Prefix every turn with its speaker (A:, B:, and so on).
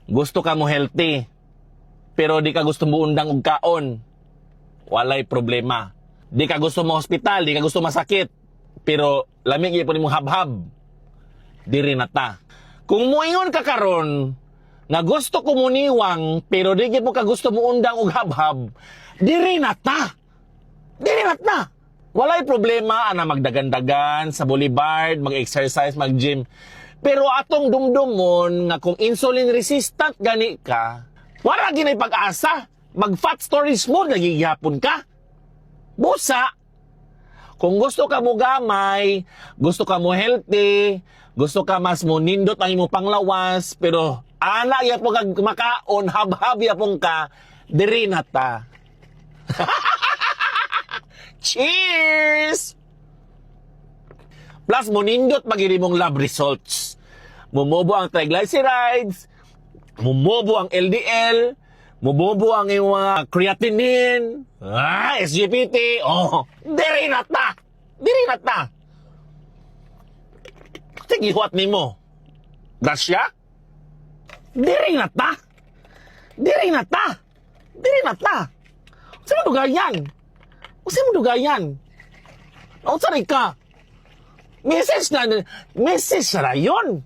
A: Gusto ka mo healthy, pero di ka gusto mo undang og kaon. Walay problema. Di ka gusto mo hospital, di ka gusto masakit, pero lami gyud imong habhab. Diri na ta. Kung muingon ka karon nga gusto ko muniwang pero di gyud mo ka gusto mo undang og habhab, diri na ta. Diri na ta. Walay problema ana magdagandagan sa boulevard, mag-exercise, mag-gym. Pero atong dumdumon nga kung insulin resistant gani ka, wala ginay pag-asa. Mag fat storage mode lagi gihapon ka. Busa. Kung gusto ka mo gamay, gusto ka mo healthy, gusto ka mas mo nindot ang imong panglawas, pero ana gyapon kag makaon, habhab yapon ka, diri na ta. Cheers! Plus, monindot magini mong lab results. Mumobo ang triglycerides, mumobo ang LDL, mumobo ang iyong mga creatinine, SGPT, oh, diri na ta! Diri na ta! Sige, huwat nimo. Grasya? Diri na ta! Diri na ta! Diri na ta! Unsa mo dugayan? Unsa mo dugayan? Unsa rin ka? Message na, message na yun.